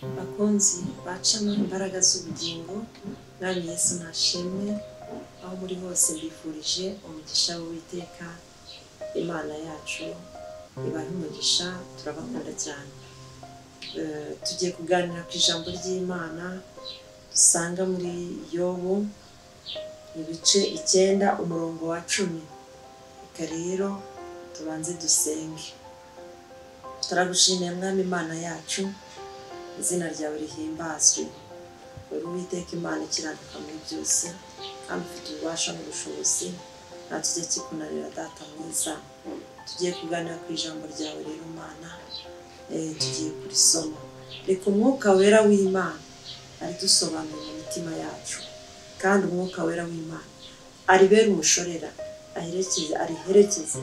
Bakunzi bacamo imbaraga z'ubugingo, Mwami Yesu nashimwe, aho muri hose mbifurije umugisha w'Uwiteka Imana yacu ibahe umugisha, turabakunda cyane. Tugiye kuganira ku ijambo ry'Imana dusanga muri Yobu ibice 9 umurongo wa 10. Reka rero tubanze dusenge. Turagushimiye Mwami Imana yacu, izina ryawe rihimbazwe. Uri Uwiteka Imana ikiranuka muri byose, kandi ufite ububasha n'ubushobozi, nta kijya kikunanira Data mwiza. Tugiye kuganira ku ijambo ryawe rero Mana, tugiye kurisoma. Reka umwuka wera w'Imana aridusobanurire mu mitima yacu, kandi umwuka wera w'Imana aribere umushorera, ariherekeze,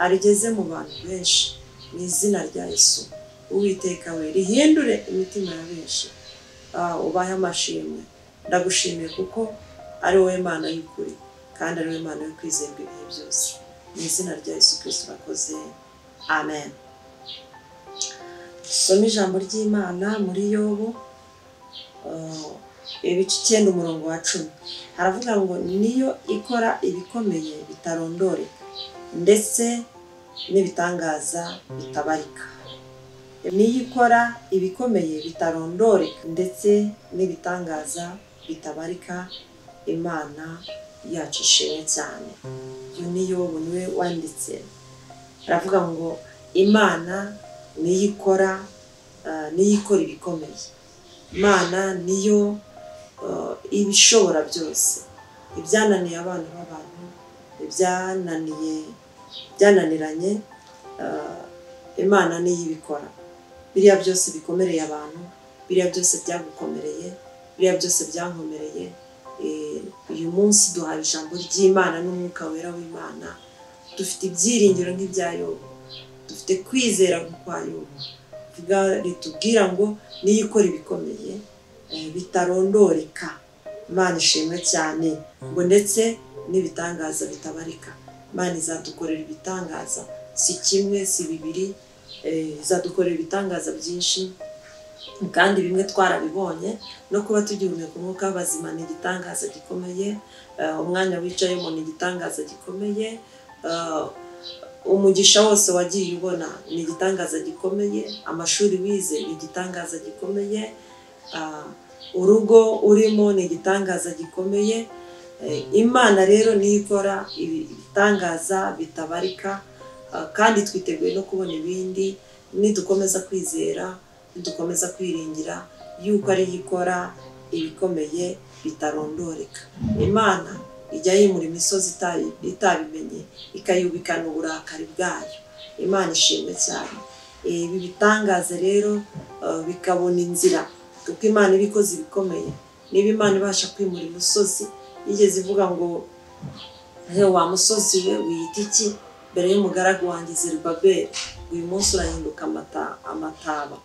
arigeze mu bantu benshi mu izina rya Yesu. Uwiteka we rihindure imitima ya benshi, ubahe amashimwe. Ndagushimiye kuko ari wowe Mana y'ukuri, kandi ari wowe Mana yo kwizerwa ibihe byose. Mu izina rya Yesu Kristo urakoze, amen. Soma ijambo ry'Imana muri Yobu ibice 9 umurongo wa 10. Haravuga ngo niyo ikora ibikomeye bitarondoreka, ndetse n'ibitangaza bitabarika. Niyo ikora ibikomeye bitarondoreka, ndetse n'ibitangaza bitabarika. Imana yacu ishimwe cyane. Uyu ni Yobu niwe wanditse. Aravuga ngo Imana niyo ikora, niyo ikora ibikomeye. Imana niyo ibishobora byose. Ibyananiye abantu b'abantu, ibyananiranye, Imana niyo ibikora. Biriya byose bikomereye abantu, biriya byose byagukomereye, biriya byose byankomereye. Uyu munsi duhawe ijambo ry'Imana n'umwuka wera w'Imana. Dufite ibyiringiro nk'ibya Yobu, dufite kwizera nk'ukwa Yobu. Ritubwira ngo niyo ikora ibikomeye bitarondoreka. Imana ishimwe cyane, ngo ndetse n'ibitangaza bitabarika. Imana izadukorera ibitangaza, si kimwe si bibiri, izadukorera ibitangaza byinshi, kandi bimwe twarabibonye. No kuba tugihumeka umwuka w'abazima ni igitangaza gikomeye, umwanya wicayemo ni igitangaza gikomeye, umugisha wose wagiye ubona ni igitangaza gikomeye, amashuri wize ni igitangaza gikomeye, urugo urimo ni igitangaza gikomeye. Imana rero niyo ikora ibitangaza bitabarika, kandi twiteguye no kubona ibindi nidukomeza kwizera, nidukomeza kwiringira yuko ari yo ikora ibikomeye bitarondoreka. Imana ijya yimura imisozi itabimenye, ikayubikana uburakari bwayo. Imana ishimwe cyane. Ibi bitangaza rero bikabona inzira, kuko Imana iba ikoze ibikomeye. Niba Imana ibasha kwimura imisozi, yigeze ivuga ngo wa musozi we wiyita iki mbere y'umugaragu wanjye Zerubabeli, uyu munsi urahinduka amataba.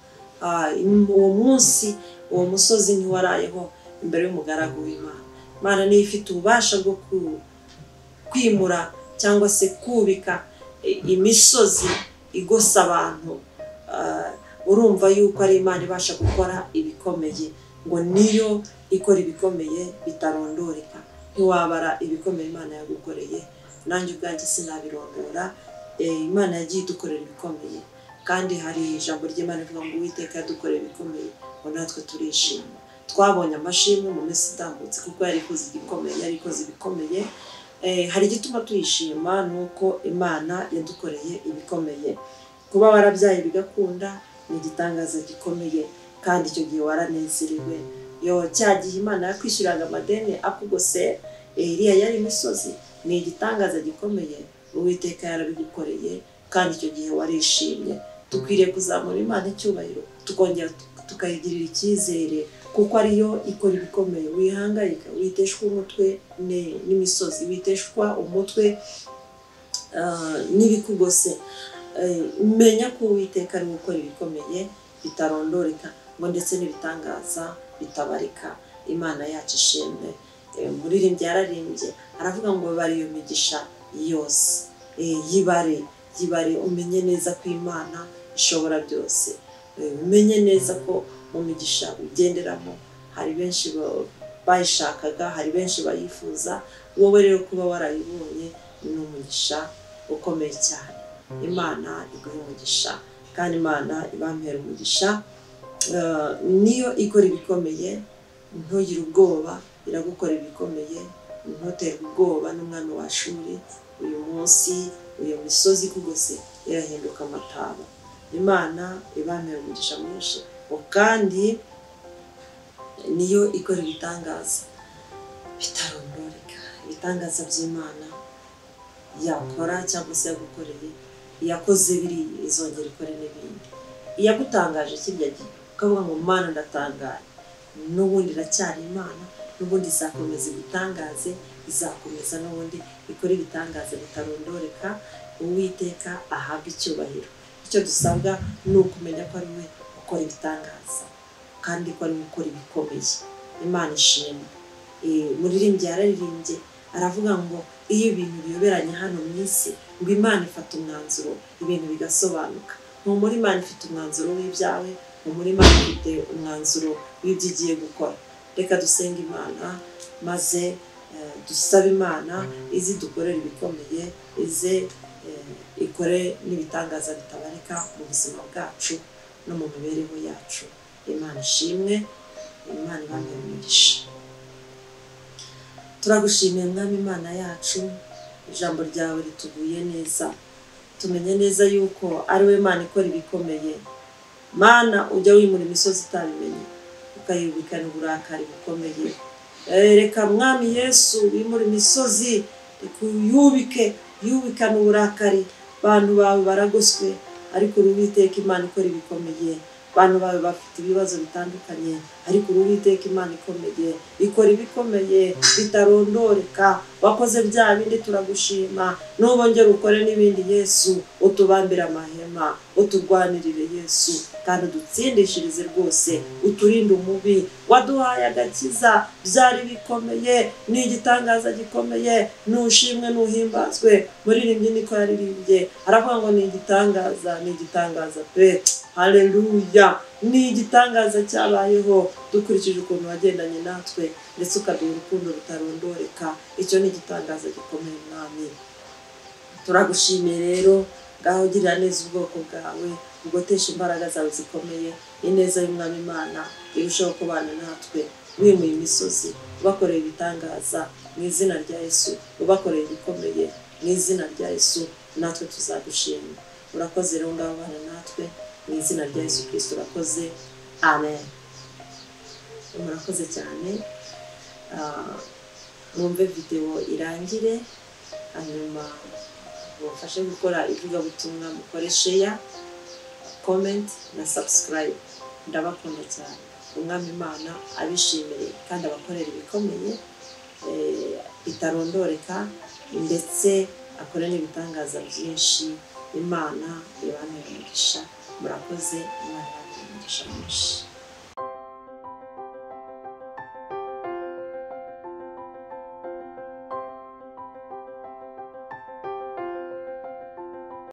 Uwo munsi uwo musozi ntiwarayeho imbere y'umugaragu w'Imana. Imana niyo ifite ububasha bwo kwimura cyangwa se kubika imisozi igosa abantu. Urumva yuko ari Imana ibasha gukora ibikomeye, ngo niyo ikora ibikomeye bitarondoreka. Ntiwabara ibikomeye Imana yagukoreye, nanjye ubwanjye sinabirondora. Imana yagiye idukorera ibikomeye, kandi hari ijambo ry'Imana rivuga ngo Uwiteka yadukoreye ibikomeye, ngo natwe turishima. Twabonye amashimwe mu minsi itambutse kuko yari ikoze igikomeye, yari ikoze ibikomeye. Hari igituma tuyishima, nuko Imana yadukoreye ibikomeye. Kuba warabyaye bigakunda ni igitangaza gikomeye, kandi icyo gihe waranezerewe. Yo cya gihe Imana yakwishyuraga amadeni akugose, iriya yari imisozi, ni igitangaza gikomeye. Uwiteka yarabigukoreye, kandi icyo gihe warishimye. Dukwiriye kuzamura Imana icyubahiro, tukongera tukayigirira icyizere, kuko ariyo ikora ibikomeye. Wihangayika, witeshwa umutwe n'imisozi, witeshwa umutwe n'ibikugose. Menya ko Uwiteka ari gukora ibikomeye bitarondoreka, ngo ndetse n'ibitangaza bitabarika. Imana yacu ishimwe. Umuririmbyi yararimbye aravuga ngo bari iyo migisha yose, yibare yibare, umenye neza ko Imana ishobora byose, umenye neza ko mu migisha ugenderamo. Hari benshi bayishakaga, hari benshi bayifuza, wowe rero kuba warayibonye ni umugisha ukomeye cyane. Imana iguhe umugisha kandi Imana ibampera umugisha. Niyo ikora ibikomeye, ntugire ubwoba, iragukora ibikomeye, ntuterwe ubwoba n'umwami wa Ashuri. Uyu munsi uyu misozi kugose irahinduka amataba. Imana ibampera umugisha mwinshi, kandi niyo ikora ibitangaza bitarondoreka. Ibitangaza by'Imana yakora cyangwa se yagukoreye, yakoze biri izongera ikore n'ibindi. Iyagutangaje kirya gihe ukavuga ngo Mana ndatangaye, n'ubundi iracyari Imana, n'ubundi izakomeza igutangaze, izakomeza n'ubundi ikora ibitangaza bitarondoreka. Uwiteka ahabwa icyubahiro. Icyo dusabwa ni ukumenya ko ari we ukora ibitangaza kandi ko ari we ukora ibikomeye. Imana ishimwe. Muririmbyi yararirimbye aravuga ngo iyo ibintu biyoberanye hano mu isi, ngo Imana ifata umwanzuro ibintu bigasobanuka. Muri Imana ifite umwanzuro w'ibyawe, muri Imana ifite umwanzuro w'ibyo igiye gukora. Reka dusenge Imana maze dusabe Imana izi dukorera ibikomeye, ize ikore n'ibitangaza bitabarika mu buzima bwacu no mu mibereho yacu. Imana ishimwe, Imana ibahe umugisha. Turagushimiye Mwami Imana yacu, ijambo ryawe rituguye neza. Tumenye neza yuko ari we Mana ikora ibikomeye. Mana ujya wimura imisozi itabimenye, ukayubikana uburakari bukomeye. Reka Mwami Yesu wimura imisozi, yubike yubikana uburakari. Bantu bawe baragoswe, ariko Uwiteka Imana ikora ibikomeye. Bantu bawe bafite ibibazo bitandukanye, ariko Uwiteka Imana ikomeye ikora ibikomeye bitarondoreka. Wakoze bya bindi turagushima, nubongera ukore n'ibindi Yesu. Utubambira amahema, uturwanirire Yesu, kandi udutsindishirize rwose, uturinde umubi. Waduhaye agakiza, byari bikomeye, ni igitangaza gikomeye. Nushimwe nuhimbazwe. Muririmbyi niko yaririmbye aravuga ngo ni igitangaza, ni igitangaza pe. Haleluya, ni igitangaza cyabayeho dukurikije ukuntu wagendanye natwe, ndetse ukaduha urukundo rutarondoreka. Icyo ni igitangaza gikomeye Mwami. Turagushimiye rero, ngaho ugirira neza ubwoko bwawe, ugotesha imbaraga zawe zikomeye. Ineza y'Umwami Imana irushaho kubana natwe. Wimuye imisozi, ubakoreye ibitangaza mu izina rya Yesu, ubakoreye ibikomeye mu izina rya Yesu, natwe tuzagushima. Urakoze rero, ngaho bana natwe mu izina rya Yesu Kristo, urakoze. Amen. Murakoze cyane. Mwumve video irangire, hanyuma mufashe gukora ivugabutumwa, mukore share, comment na subscribe. Ndabakunda cyane. Umwami Imana abishimire kandi abakorera ibikomeye bitarondoreka, ndetse akore n'ibitangaza byinshi. Imana ibahe umugisha. Murakoze, Imana ibahe umugisha mwinshi.